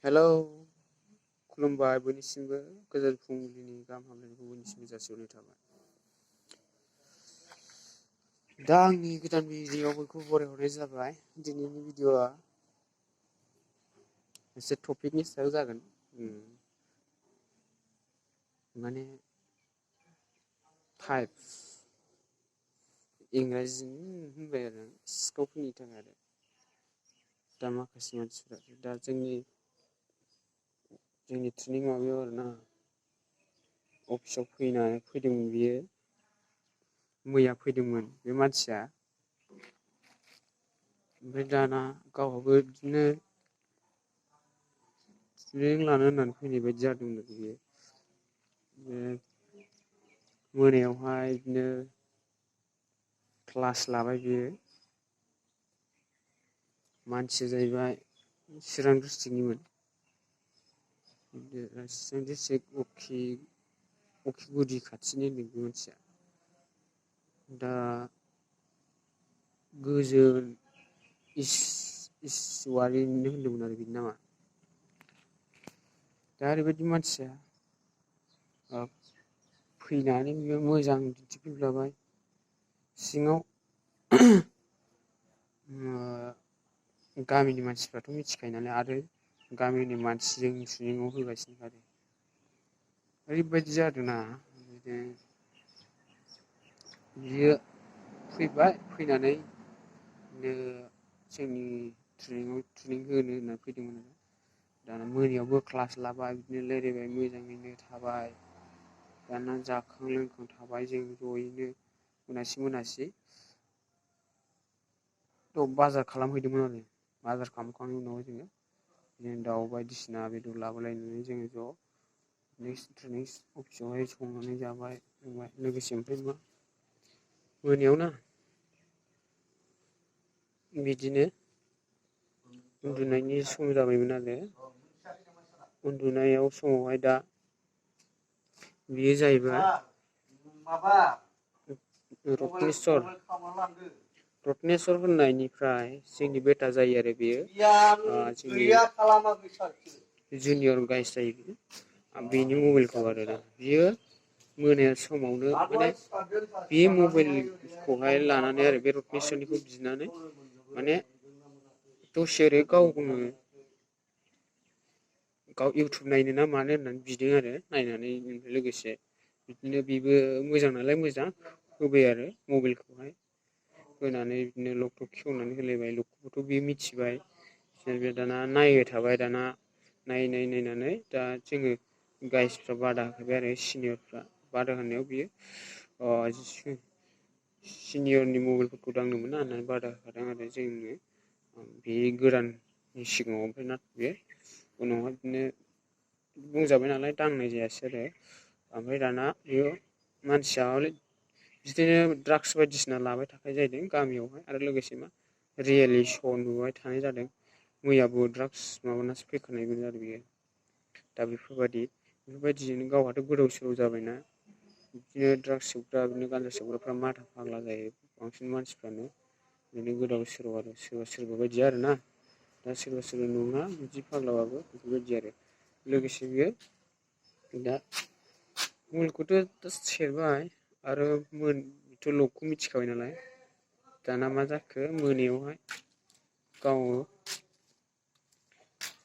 Hello खुलुमबाय बयनिसिमबो गोजोन फुंबिलिनि गाहाम हामलायनायखौ बयनिसिमबो जासिहरनाय थाबाय। दा आंनि गोदान भिडिअ'आव बयखौबो बरायहरनाय जाबाय। दिनैनि भिडिअ'आ एसे टपिकनि सायाव जागोन। माने टाइप इंराजिनि होनबाय आरो सिखावफोरनि थाखाय आरो दा माखासे मानसिफ्रा दा जोंनि ट्रेनिं माबायाव आरोना अफिसाव फैदोंमोन बियो मैया फैदोंमोन बे मानसिया। ओमफ्राय दाना गावहाबो बिदिनो ट्रेनिं लानो होननानै फैनाय बायदि जादोंमोन बियो। मोनायावहाय बिदिनो क्लास लाबाय बियो। मानसिया जाहैबाय चिरां डिस्ट्रिक्टनिमोन। चिरां डिस्ट्रिक्ट अखिगुदि खाथिनि बे मानसिया। दा गोजोन इसवारिनो होनदोंमोन आरो बिनि नामा। दा ओरैबायदि मानसिया फैनानै बियो मोजां दिन्थिफुंलाबाय सिङाव गामिनि मानसिफ्राथ' मिथिखायो नालाय आरो गामिनि मानसिजों ट्रेनिंआव होगासिनो आरो ओरैबायदि जादोंना बियो फैबाय फैनानै जोंनि ट्रेनिं होनो होनना फैदोंमोन आरो दाना मोनायावबो क्लास लाबाय बिदिनो रायलायबाय मोजाङैनो थाबाय। दाना जाखां लोंखां थाबाय जों जयैनो मोनासि बाजार खालामहैदोंमोन आरो बाजार खालामखांनायनि उनाव जोङो बिदिनो दाउ बायदिसिना बेदर लाबोलायनानै जोङो ज' ट्रेनिं अफिसावहाय संनानै जाबाय लोंबाय लोगोसे ओमफ्राय मोनायाव बिदिनो उन्दुनायनि सम जाबायमोन आरो उन्दुनायाव समावहाय दा बियो जाहैबाय रत्नेस्वर होननायनिफ्राय जोंनि बेटा जायो आरो बेयो जुनियर गाइस जायो बियो बेनि मबाइलखौ आरोना बियो मोनानि समावनो माने बे मबाइलखौहाय लानानै आरो बे रत्नेस्वरनिखौ बिनानै माने दसे ओरै गाव इउटुब नायनो ना मानो होननानै बिदों आरो नायनानै लोगोसे बिदिनो बेबो मोजां नालाय मोजां होबाय आरो मबाइलखौहाय होनानै बिदिनो लकटक खेवनानै होलायबाय लकखौबोथ' बियो मिथिबाय दाना नायबाय थाबाय दाना नायनानै दा जोङो गाइसफ्रा बादा होखाबाय आरो सिनियरफ्रा बादा होनायाव बियो सिनियरनि मबाइलफोरखौ दांनो मोना होननानै बादा होखादों आरो जोंनो बे गोदाननि सिगाङाव ओमफ्राय ना बे उनावहाय बिदिनो बुंजाबाय नालाय दांनाय जायासै आरो ओमफ्राय दाना बेयो मानसिया बिदिनो ड्राग्स बायदिसिना लाबाय थाखाय जाहैदों गामियावहाय आरो लोगोसे रियेलि श' नुबाय थानाय जादों मैयाबो ड्राग्स माबानासो फैखानायमोन आरो बियो दा बेफोरबायदिजोंनो गावहाथ' गोदाव सोराव जाबायना बिदिनो ड्राग्स सोबग्रा बिदिनो गान्जा सोबग्राफ्रा माथा फाग्ला जायो बांसिन मानसिफ्रानो बिदिनो गोदाव सोराव आरो सोरबा बायदि आरोना दा सोरबा नङा बिदि फाग्लाबाबो बेफोरबायदि आरो लोगोसे बियो दा मबाइलखौथ' सेरबाय आरो बेथ' लकखौ मिथिखाबाय नालाय दाना मा जाखो मोनायावहाय गाव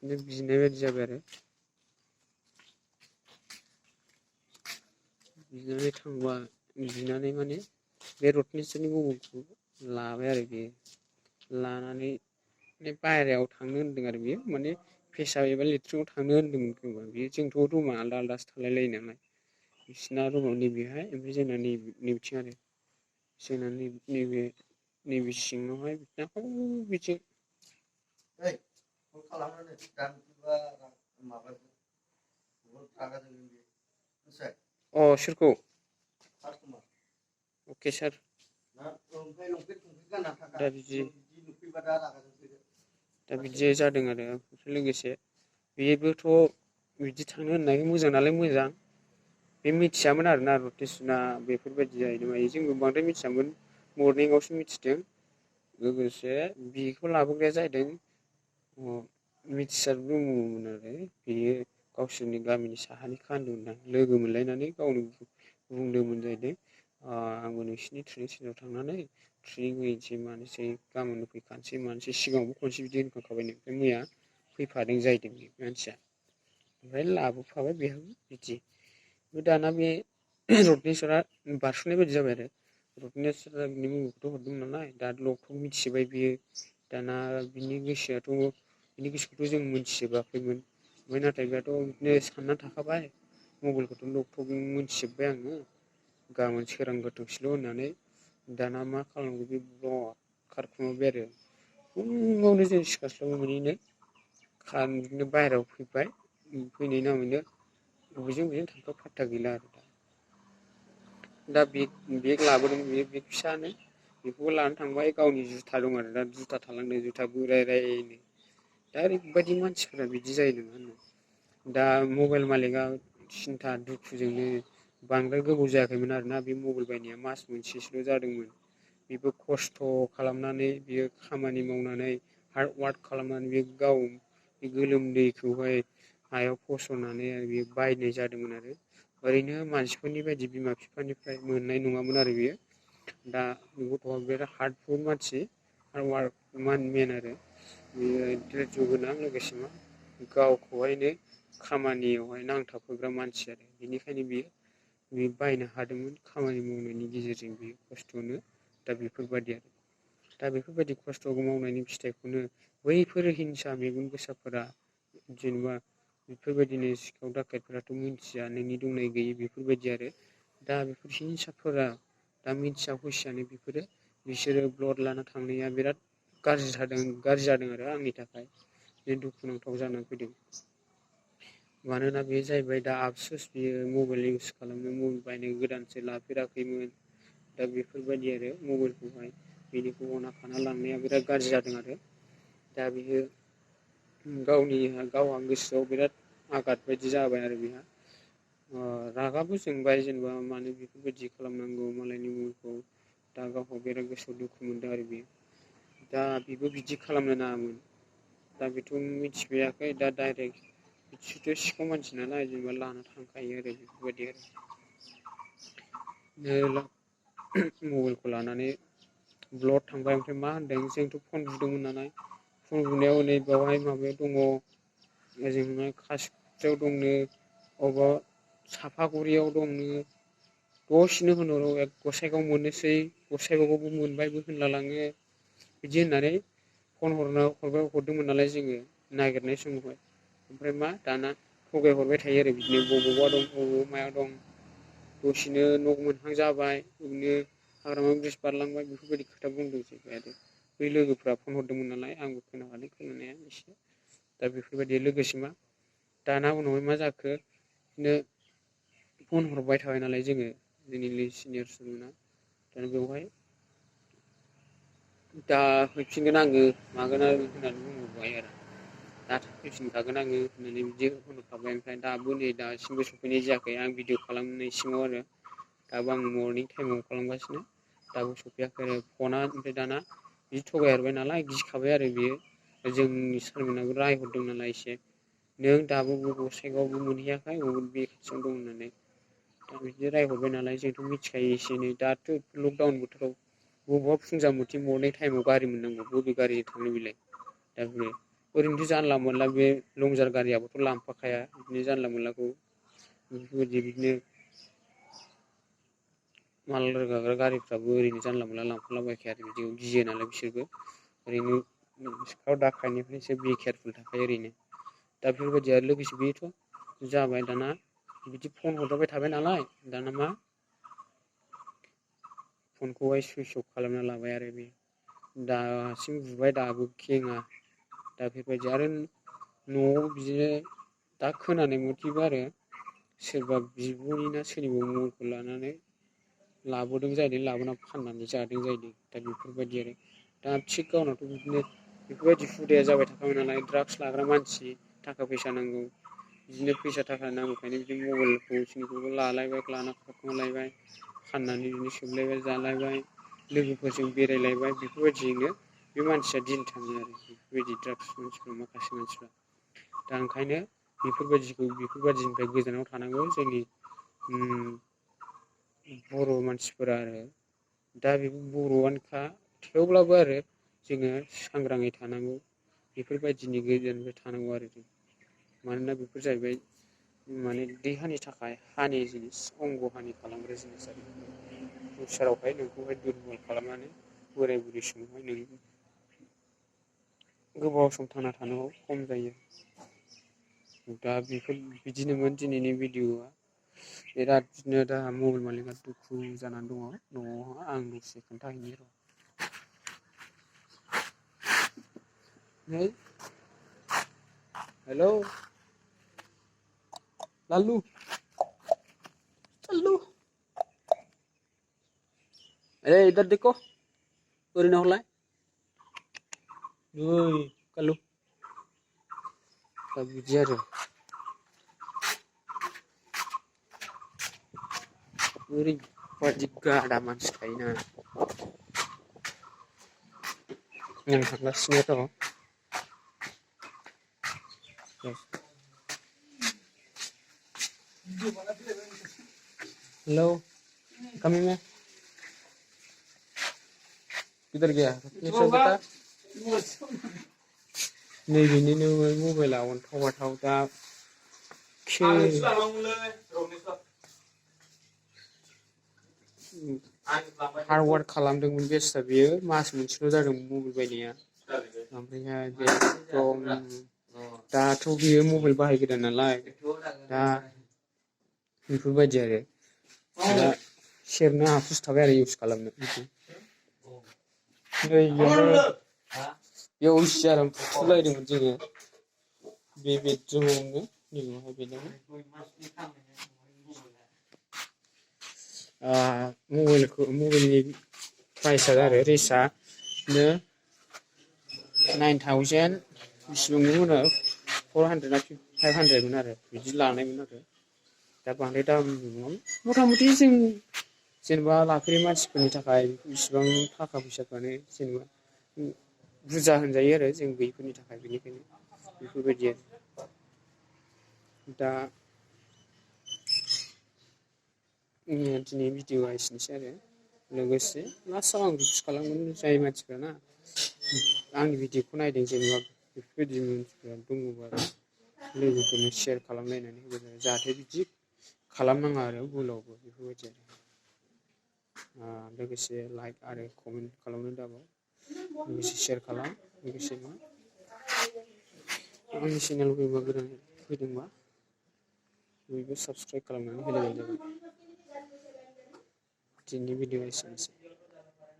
बिनाय बायदि जाबाय आरो बिनानै थांबा बिनानै माने बे रत्नेस्वरनि मबाइलखौ लाबाय आरो बेयो लानानै बाहेरायाव थांनो होनदों आरो बेयो माने पेसाब एबा लेट्रिनाव थांनो होनदोंमोन खोमा बेयो जोंथ' रुमा आलदा आलदासो थालाय लायो नालाय बिसिना रुमाव नैबेहाय ओमफ्राय जोंना नैबेथिं आरो जोंना नैबे सिङावहाय बिथिं सोरखौ अके सार दा बिदि जादों आरो लोगोसे बेबोथ' बिदि थांनो होननायखाय मोजां नालाय मोजां बे मिथियामोन आरोना रतेसना बेफोरबायदि जाहैदों मायो जोंबो बांद्राय मिथियामोन मरनिंआवसो मिथिदों लोगोसे बिखौ लाबोग्राया जाहैदों मिथिसार ब्रह्ममोन आरो बेयो गावसोरनि गामिनि साहानि खान्दुंदां लोगो मोनलायनानै गावनो बुंदोंमोन जाहैदों आंबो नोंसिनि ट्रेनिं सेन्टाराव थांनानै ट्रेनिं हैनोसै मानोसै गाबोन फैखानोसै मानोसै सिगाङावबो खनसे बिदि होनखांखाबाय ओमफ्राय मैया फैफादों जाहैदों बे मानसिया ओमफ्राय लाबोफाबाय बेहाबो बिदि दाना बे रत्नेस्वरा बारस'नाय बायदि जाबाय आरो रत्नेस्वरा बिनि मुंखौथ' हरदोंमोन नालाय दा लगखौ मिथिबाय बियो दाना बिनि गोसोखौथ' जों मोनथिजोबाखैमोन ओमफ्राय नाथाय बेथ' बिदिनो सानना थाखाबाय मबाइलखौथ' लगथ' मोनथिजोब्बाय आङो गाबोन सोरां गोथोंसैल' होननानै दाना मा खालामखो बे खारखुमाबाय आरो फुङावनो जों सिखारस्लाबनो मोनैनो बिदिनो बाहेरायाव फैबाय फैनाय नामैनो बबेजों थांखो फात्ता गैला आरो दा बेग लाबोदों बे बेग फिसानो बेखौबो लानानै थांबाय गावनि जुथा दं आरो दा जुथा थालांदों जुथा बोरायनो दा ओरैबायदि मानसिफोरा बिदि जायो नङा होनबा दा मबाइल मालिका सिन्था दुखुजोंनो बांद्राय गोबाव जायाखैमोन आरोना बे मबाइल बायनाया मास मोनसेसोल' जादोंमोन बेबो खस्थ' खालामनानै बियो खामानि मावनानै हार्डवार्क खालामनानै बे गाव गोलोमदैखौहाय हायाव फसरनानै बियो बायनाय जादोंमोन आरो ओरैनो मानसिफोरनि बायदि बिमा बिफानिफ्राय मोननाय नङामोन आरो बियो दा गथ'आ बिराद हार्डवर्क मानसि हार्डवार्क मेन आरो बियो धैर्ज गोनां लोगोसे मा गावखौहायनो खामानियावहाय नांथाबहोग्रा मानसि आरो बेनिखायनो बियो बायनो हादोंमोन खामानि मावनायनि गेजेरजों बे खस्थ'नो दा बेफोरबायदि आरो दा बेफोरबायदि खस्थ' मावनायनि फिथाइखौनो बैफोर हिंसा मेगन गोसाफोरा जेनेबा बेफोरबायदिनो सिखाव दाखायतफोराथ' मिथिया नोंनि दंनाय गैयि बेफोरबायदि आरो दा बेफोर हिंसाफोरा दा मिथिया हसियानो बिसोरो ब्लड लाना थांनाया बिराद गाज्रि जादों आरो आंनि थाखाय बे दुखुनांथाव जानानै फैदों मानोना बे जाहैबाय दा आफसुस बियो मबाइल इउस खालामनो मबाइल बायनो गोदानसो लाफेराखैमोन दा बेफोरबायदि आरो मबाइलखौहाय बेनिखौ अना खाना लांनाया बिराद गाज्रि जादों आरो दा बियो गावहा गोसोआव बिराद आघात बायदि जाबाय आरो बेहा रागाबो जोंबाय जेनेबा मानो बेफोरबायदि खालामनांगौ मालायनि मबाइलखौ दा गावहा बिराद गोसोआव दुखु मोनदों आरो बेयो दा बेबो बिदि खालामनो नाङामोन दा बेथ' मिथिफेराखै दा डाइरेक्ट बिसोरथ' सिखाव मानसि नालाय जेनेबा लाना थांखायो आरो बेफोरबायदि आरो मबाइलखौ लानानै ब्लड थांबाय ओमफ्राय मा होनदों जोंथ' फन बुदोंमोन नालाय फन बुनायाव नै बेवहाय माबायाव दङ ओजोंहाय खासिखुथियाव दंनो अबेबा साफागुरियाव दंनो दसेनो होनहरो गसाइगाव मोननोसै गसाइगावआवबो मोनबायबो होनलालाङो बिदि होननानै फन हरदोंमोन नालाय जोङो नागिरनाय समावहाय ओमफ्राय मा दाना थगायहरबाय थायो आरो बिदिनो बबावबा दं बबावबा मायाव दं दसेनो न' मोनहां जाबाय बिदिनो हाग्रामा ब्रिज बारलांबाय बेफोरबायदि खोथा बुंदोंसै आरो बै लोगोफ्रा फन हरदोंमोन नालाय आंबो खोनाखादों खोनानाया एसे दा बेफोरबायदि लोगोसे मा दाना उनावहाय मा जाखो बिदिनो फन हरबाय थाबाय नालाय जोङो जोंनि सिनियर सुबुंना दा बेवहाय दा हैफिनगोन आङो मागोन आरो होननानै बुंहरबाय आरो दा फैफिनखागोन आङो होननानै बिदि होनहरखाबाय ओमफ्राय दाबो नै दासिमबो सफैनाय जायाखै आं भिडिअ खालामनायसिमाव आरो दाबो आं मर्निं टाइमाव खालामगासिनो दाबो सफैयाखै आरो फना ओमफ्राय दाना बिदि थगायहरबाय नालाय गिखाबाय आरो बियो जोंनि सारमोनाबो रायहरदों नालाय एसे नों दाबो गसाइगावआवबो मोनहैयाखै बे खाथियावनो दं होननानै दा बिदि रायहरबाय नालाय जोंथ' मिथिखायो एसे एनै दाथ' लकडाउन बोथोराव बबेबा फुंजा मुथि मरनिं टाइमाव गारि मोननांगौ बबे गारि थांनो बिलाय दा बे ओरैनोथ' जानला मोनला बे लंजार गारियाबोथ' लांफाखाया बिदिनो जानला मोनलाखौ बेफोरबायदि बिदिनो माल रोगाग्रा गारिफ्राबो ओरैनो जानला मोनला लांफालाबायखाया आरो बिदियाव गियो नालाय बिसोरबो ओरैनो सिखाव दाखायनिफ्राय एसे बि केयारफुल थाखायो ओरैनो दा बेफोरबायदि आरो लोगोसे बेथ' जाबाय दाना बिदि फन हरजाबाय थाबाय नालाय दाना मा फनखौहाय सुइस अफ खालामना लाबाय आरो बे दासिम बुबाय दाबो खेङा दा बेफोरबायदि आरो न'आव बिदिनो दा खोनानाय मथेबो आरो सोरबा बिब'नि ना सोरनिबा मबाइलखौ लानानै लाबोदों जाहैदों लाबोना फाननानै जादों जाहैदों दा बेफोरबायदि आरो दा थिग गावनावथ' बिदिनो बेफोरबायदि हुदाया जाबाय थाखामोन नालाय ड्राग्स लाग्रा मानसि थाखा फैसा नांगौ बिदिनो फैसा थाखा नांगौखायनो बिदि मबाइलखौ सोरनिखौबा लालायबाय लाना फाननानै बिदिनो सोबलायबाय जालायबाय लोगोफोरजों बेरायलायबाय बेफोरबायदियैनो बे मानसिया दिन थाङो आरो बेफोरबायदि ड्राग्स मानसिफ्रा माखासे मानसिफ्रा दा ओंखायनो बेफोरबायदिनिफ्राय गोजानाव थानांगौ जोंनि बर' मानसिफोरा आरो दा बेबो बर'आनोखा थेवब्लाबो आरो जोङो सांग्राङै थानांगौ बेफोरबायदिनि गोजाननिफ्राय थानांगौ आरो जों मानोना बेफोर जाहैबाय माने देहानि थाखाय हानि जिनिस अंग हानि खालामग्रा जिनिस आरो फिउचारावहाय नोंखौहाय दुरबल खालामनानै बोराय बुरै समावहाय नों गोबाव सम थांना थानांगौ खम जायो। दा बिदिनोमोन दिनैनि भिडिअ'आ बिराद बिदिनो दा मबाइल मालिकआ दुखु जानानै दङ न'आवहा आं दसे खोन्थाहैनि र' नै हेलौ लालु इधर देखो ओरैनो हरलाय ओइ कालु दा बिदि आरो ओरैबादि गादा मानसि थायोना आं थांगासिनो दं हेलौ कमिंग में किधर गया नैबेनिनो मबाइला अन्थाव बाथाव दा हार्डवार्क खालामदोंमोन बेस्रा बियो मास मोनसेल' जादोंमोन मबाइल बायनाया ओमफ्रायहाय बे दाथ' बियो मबाइल बाहायग्रा नालाय दा बेफोरबायदि आरो दा सेरनो हाखुसथाबाय आरो इउस खालामनो नै बेयाव सियाराव फुथुलायदोंमोन जोङो बे बेदरुमावनो नैबेहाय बेनाव मबाइलनि प्राइसआ आरो रेसा बिदिनो 9,000 बेसेबांमोन आरो 400 ना 500मोन आरो बिदि लानायमोन आरो दा बांद्राय दामनि नङामोन मथा मथि जों जेनेबा लाफेरै मानसिफोरनि थाखाय इसिबां थाखा फैसाफ्रानो जेनेबा बुरजा होनजायो आरो जों गैयैफोरनि थाखाय बेनिखायनो बेफोरबायदि आरो दा दिनै भिडिअ'आ एसेनोसै आरो लोगोसे लास्टआव आं रिकुइस्ट खालामगोन जाय मानसिफ्राना आंनि भिडिअ'खौ नायदों जेनेबा बेफोरबायदि मानसिफ्रा दङबा लोगोफोरनो शेयार खालामलायनानै होगोन जाहाथे बिदि खालामनाङा आरो भुलावबो बेफोरबायदि आरो लोगोसे लाइक आरो कमेन्ट खालामनो दाबाव लोगोसे शेयार खालाम लोगोसे मा आंनि चेनेल फैदोंबा बयबो साबसक्राइब खालामनानै होलायबानो जाबाय दिनैनि भिडिअ'आ एसेनोसै